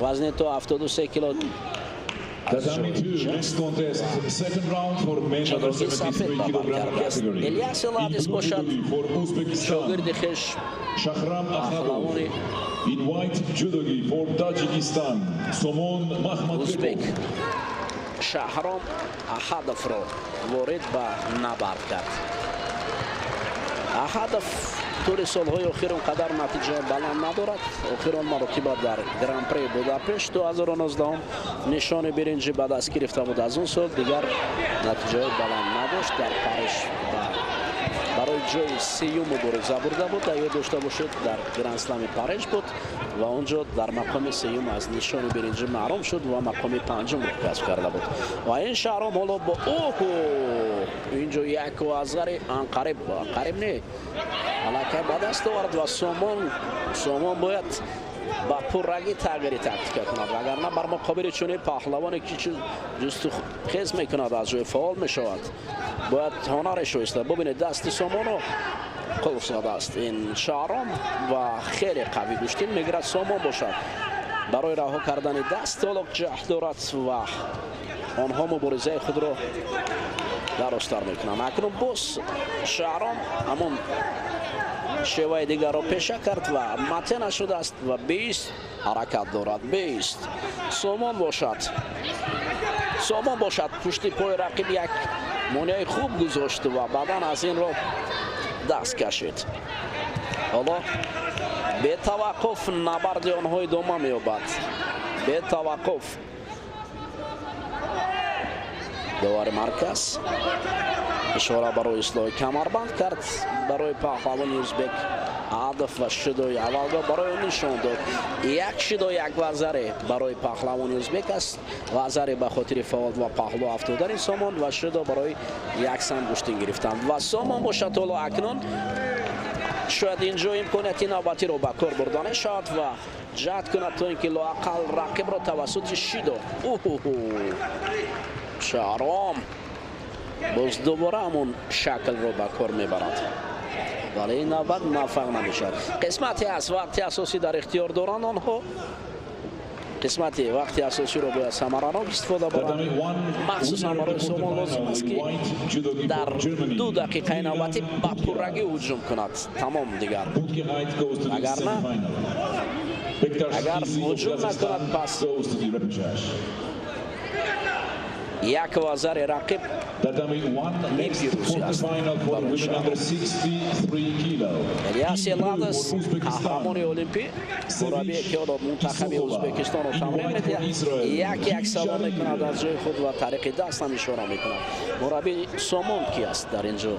Вазни то 73 кило. Tatami 2, next contest, second round for men under Чодоги сафед 73 ба бар kilogram кардааст. category. Элиас In Ладис blue бошад, judogi for Uzbekistan, шогирди хеш Shahram Ahadov. паҳлавони In white judogi for Tajikistan, Somon узбек Mahmadbekov. Шаҳром Аҳадовро ворид ба набард кард. Аҳадов тӯли солҳои охир он қадар натиҷаи баланд надорад. Охирон маротиба дар Гран-при Будапешт 2019 нишони биринҷӣ ба даст гирифта буд. Аз он сол дигар натиҷаҳои баланд надошт. Дар Париж барои ҷои сеюм мубориза бурда буд. Ёд дошта бошед, дар Гранд-слами Париж буд ва он ҷо дар мақоми сеюм аз нишони биринҷӣ маҳрум шуд ва мақоми панҷумро касб карда буд. Ва ин Шаҳром ҳоло бо оҳо инҷо як вазари анқариб, қариб не, аллакай ба даст овард ва Сомон бояд ба пуррагӣ тағйири тактика кунад, вагарна бар муқобили чунин паҳлавоне ки ҷусту хез мекунад, аз ҷои фаъол мешавад, бояд ҳунаре шоиста. Бубинед, дасти Сомонро қулф задааст ин Шаҳром ва хеле қавӣ гӯштин мегирад. Сомон бошад, барои раҳо кардани даст ҳоло ҷаҳд дорад ва онҳо муборизаи худро дарозтар мекунанд. Акнун боз Шаҳром ҳамон шеваи дигарро пеша кард ва мате нашудааст ва 20 ҳаракат дорад, 20. Сомон бошад, пушти пои рақиб як монеаи хуб гузошт ва баъдан аз ин ро даст кашид. Ҳоло бетаваққуф набарди онҳо идома меёбад, бетаваққуф. Довари марказ ишора барои ислоҳи камарбанд кард барои паҳлавони узбек Аҳадов ва шидои аввалро барои ӯ нишон дод. Як шидо, як вазаре барои паҳлавони узбек аст, вазаре ба хотири фаъол ва паҳлӯ афтодани Сомон ва шидо барои яксан гӯштин гирифтан. Ва Сомон бошад, ҳоло акнун шояд ин ҷо имконияти навбатиро ба кор бурда мешавад ва ҷаҳд кунад, то ин ки лоақал рақибро тавассути шидо. Уҳуҳу, Шаҳром боз дубора ҳамон шаклро ба кор мебарад, вале ин навбат муваффақ намешавад. Қисмате аз вақти асосӣ дар ихтиёр доранд онҳо. Қисмати вақти асосиро бояд самаранок истифода баранд. Tatami 1, Махсусан winner of барои the Сомон лозим quarterfinal аст, in ки white judogi дар for Germany, 2 дақиқаи навбатӣ ба пуррагӣ ҳуҷум кунад, тамом дигар. Butkereit goes to the Агар на, semi-final. Bektash агар Kizi of ҳуҷум накунад, Kazakhstan пас goes to the repechage. як вазари рақиб Tatami 1, next пирӯзӣ аст quarterfinal for барои women Шаҳром. under 63 kilo. Элиас In blue Эладес, for Uzbekistan, қаҳрамони олимпӣ, мураббие ки ҳоло мунтахаби Ӯзбекистонро тамрин медиҳад, як як садо мекунад аз ҷои худ ва тариқи даст ҳам ишора мекунад. Мураббии Сомон ки аст дар ин ҷо?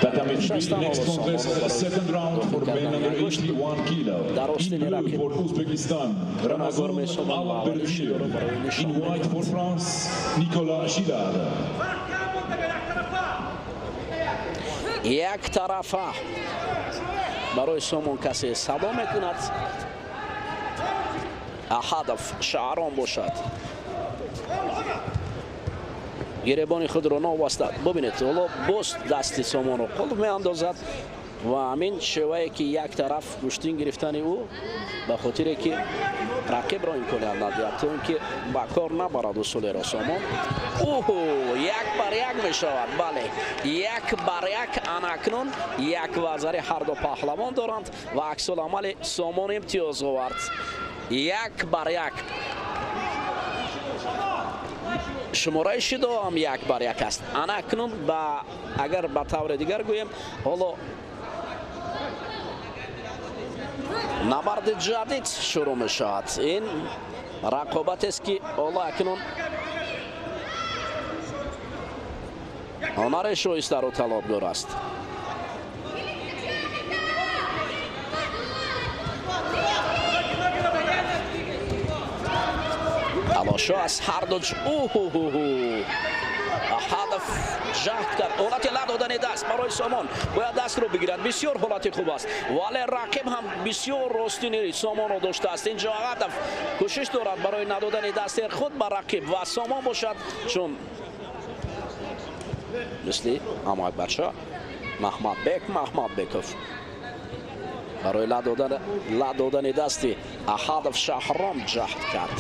Tatami 3, Шастан next ҳоло contest, Сомонро барои second round дохил for men кардани under ангушт 81 kilo. дар In остини blue рақиб for Uzbekistan, гунаҳгор Ramazon месомад ва аввали шидоро Allamberdiyev. барои нишон In white медиҳад. for France, Nicolas Gillard. Як тарафа барои Сомон касе садо мекунад. Аҳадов Шаҳром бошад, гиребони худро новаста. Бубинед, ҳоло боз дасти Сомонро қулф меандозад ва ҳамин шевае ки як тараф гӯштин гирифтани ӯ ба хотире ки рақибро имконият надиҳад, то ин ки ба кор набарад усулеро Сомон. Уҳу, 1 бар 1 мешавад, бале, 1 бар 1. Анакнун як вазари ҳарду паҳлавон доранд ва аксуламали Сомон имтиёз овард, 1 бар 1. Шумораи шидо ҳам 1 бар 1 аст. Анакнун ба агар ба таври дигар гӯем, ҳоло набарди ҷадид шурӯъ мешавад. Ин рақобатест, ки ҳоло акнун ҳунари шоистаро талабгор аст. Талошо аз ҳарду. Уҳуҳуҳу, Аҳадов ҷаҳд кард. Ҳолати ла додани даст барои Сомон, бояд дастро бигирад, бисёр ҳолати хуб аст, вале рақиб ҳам бисёр ростини Сомонро доштааст. Инҷо Аҳадов кӯшиш дорад барои надодани дасти худ ба рақиб ва Сомон бошад, чун мисли амак бача Маҳмадбек Маҳмадбеков. Барои ла додани дасти Аҳадов Шаҳром ҷаҳд кард.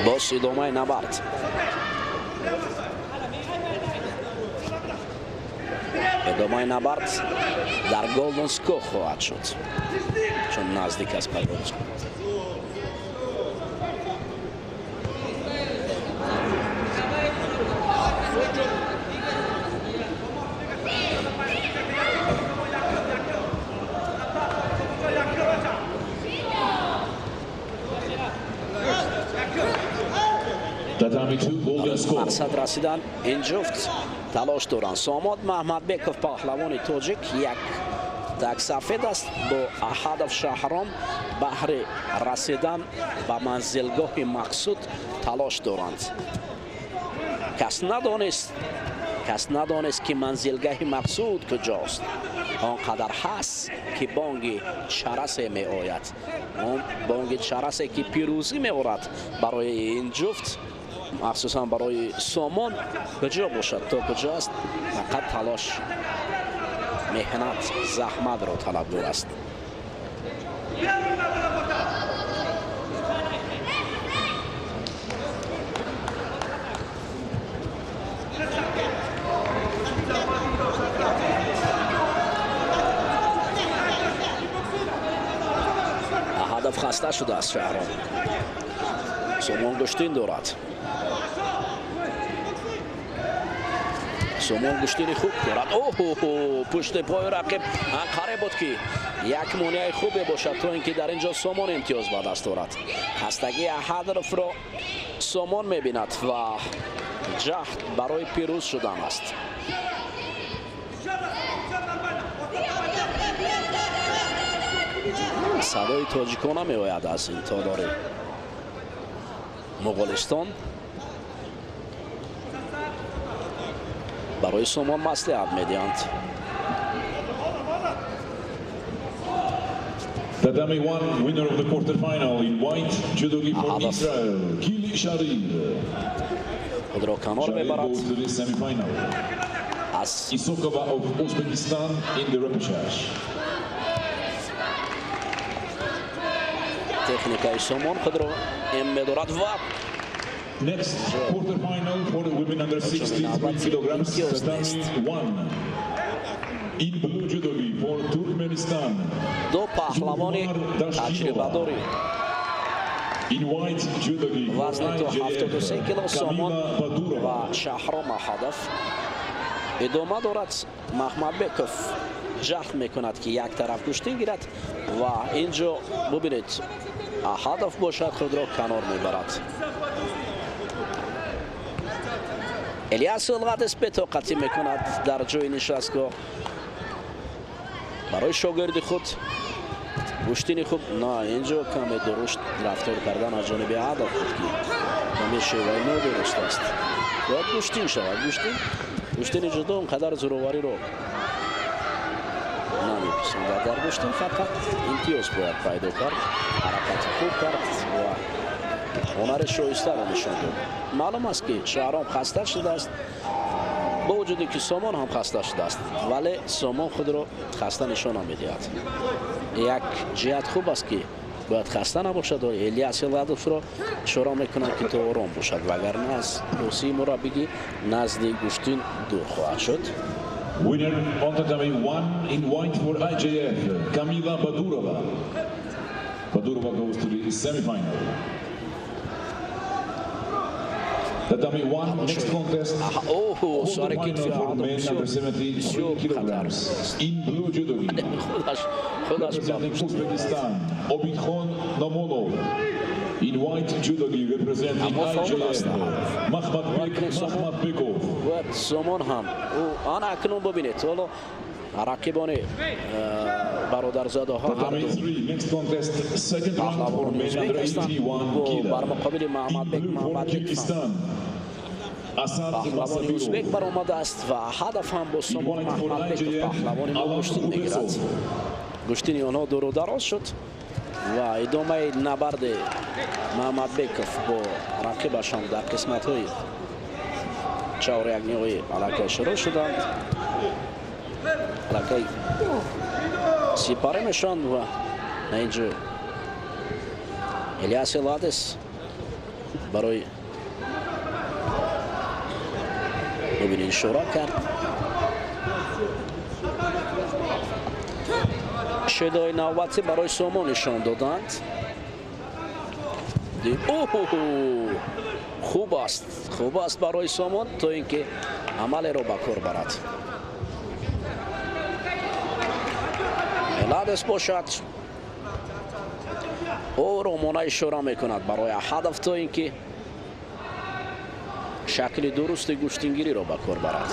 Боз идомаи набард. Идомаи набард дар Golden Score хоҳад шуд, чун наздик аст ба Golden Score. Мақсад расидан ин ҷуфт талош доранд. Сомод Маҳмадбеков, паҳлавони тоҷик, як так сафед аст, бо Аҳадов Шаҳром баҳри расидан ба манзилгоҳи мақсуд талош доранд. Кас надонист, ки манзилгаҳи мақсуд куҷост. Он қадар ҳаст, ки бонги чарасе меояд, он бонги чарасе, ки пирӯзӣ меорад барои ин ҷуфт, махсусан барои Сомон. Куҷо бошад, то куҷо аст, фақат талош, меҳнат, заҳматро талабгор аст. Аҳадов хаста шудааст. Шаҳром. Сомон гӯштин дорад. Сомон гӯштини хуб дорад. Оҳо, пушти пои рақиб анқаре буд, ки як монеаи хубе бошад, то ин ки дар ин ҷо Сомон имтиёз ба даст орад. Хастагии Аҳадовро Сомон мебинад ва ҷаҳд барои пирӯз шудан аст. Садои тоҷикона меояд аз ин толори Муғулистон. Барои Сомон маслиҳат медиҳанд. Tatami one, winner of the quarterfinal in white judogi for Ahadov. Israel, Gil Sharir. Худро канор Sharir мебарад. Goes to the semi-final. Аз Isokova of Uzbekistan in the repechage. Техникаи Сомон худро эм медорад ва Next quarterfinal for the women under 63 kilograms, tatami one. In blue judogi for Turkmenistan, ду паҳлавони таҷрибадори in white judogi for вазни то 73 кило IJF, Сомон Kamila ва Badurova. Шаҳром Аҳадов идома дорад. Маҳмадбеков ҷаҳд мекунад, ки як тараф гӯштин гирад, ва ин ҷо бубинед, Аҳадов бошад, худро канор мебарад. Элиас Илғадис бетоқатӣ мекунад дар ҷои нишастгоҳ. Барои шогирди худ гӯштини хуб на, ин ҷо каме дурушт рафтор кардан аз ҷониби Аҳадов буд, ки каме шеваи нодуруст аст. Бояд гӯштин шавад. Гӯштин, гӯштини ҷудо он қадар зӯровариро намеписандад. Дар гӯштин фақат имтиёз бояд пайдо кард. Ҳаракати хуб кард ва ҳунари шоистаро нишон дод. Маълум аст, ки Шаҳром хаста шудааст, бо вуҷуде ки Сомон ҳам хаста шудааст, вале Сомон худро хаста нишон намедиҳад. Як ҷиҳат хуб аст, ки бояд хаста набошад. Элиас Иладовро ишора мекунад, ки то ором бошад, вагарна аз курсии мураббигӣ назди гӯштин дур хоҳад шуд. Winner on tatami one in white for IJF, Kamila Badurova. Badurova goes to the semi-final. Tatami one, next contest. Оҳо, сари китфи Quarterfinal for men under 73 kilograms. In blue judogi, худаш, худаш representing Uzbekistan, Obidkhon Nomonov. In white judogi, representing Аммо фаъол аст. IJF, Makhmadbek Makhmadbekov. Бояд Сомон ҳам ӯ ана акнун бубинед, ҳоло рақибони бародарзодаҳо Tatami ҳарду 3, next contest, second round for паҳлавони men ӯзбек under ҳастанд 81 бо kilo. бар муқобили In Маҳмадбек blue for Маҳмадбек. Kyrgyzstan, Паҳлавони узбек баромадааст ва ҳадаф ҳам бо Сомон Маҳмадбеков, паҳлавони мо, гӯштин мегирад. Гӯштини онҳо дуру дароз шуд ва идомаи набарди Маҳмадбеков бо рақибашон дар қисматҳои чорякниҳоӣ аллакай шурӯъ шуданд, аллакай сипарӣ мешаванд ва на инҷо Элиас Эладес барои мебинед ишора кард. Шедои навбатӣ барои Сомон нишон доданд. Хуб аст, хуб аст барои Сомон, то ин ки амалеро ба кор барад. Эладес бошад, оромона ишора мекунад барои ҳадаф, то ин ки шакли дурусти гӯштингириро ба кор барад.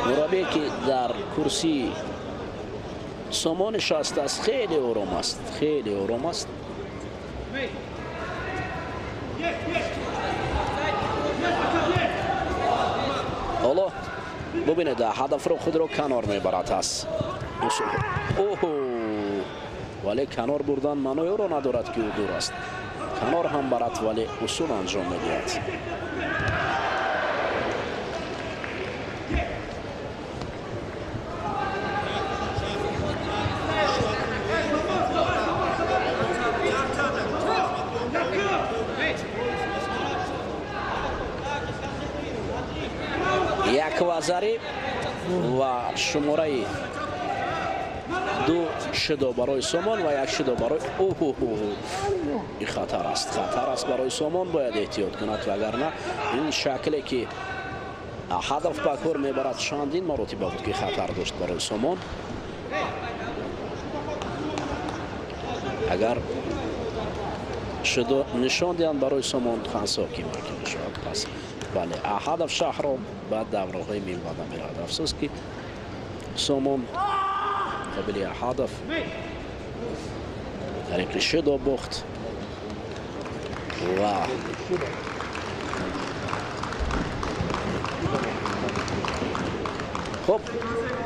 Мураббие ки дар курсии Сомон нишастааст, хеле ором аст, хеле ором аст. Ҳоло бубинед, ҳадафро худро канор мебарад аст. Оҳо, вале канор бурдан маънои ӯро надорад, ки ӯ дур аст. Канор ҳам барад, вале усул анҷом медиҳад. Як вазари ва шумораи ду шидо барои Сомон ва як шидо барои оҳоҳо. Ин хатар аст, хатар аст барои Сомон, бояд эҳтиёт кунад, вагарна ин шакле ки ҳадаф ба кор мебарад, чандин маротиба буд, ки хатар дошт барои Сомон. Агар шидо нишон диҳанд барои Сомон, хансоки маки мешавад. Пас бале, ҳадаф шаҳрро ба давраҳои минбаъда меравад. Афсӯс, ки Сомон қобили ҳадаф тариқи шидо бохт ва хуб,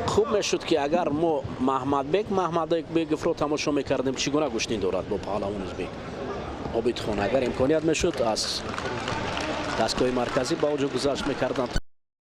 хуб мешуд, ки агар мо Маҳмадбек Маҳмадбековро тамошо мекардем, чӣ гуна гӯштин дорад бо паҳлавони узбек Обидхон. Агар имконият мешуд, аз дастгоҳи марказӣ ба оҷо гузашт мекарданд.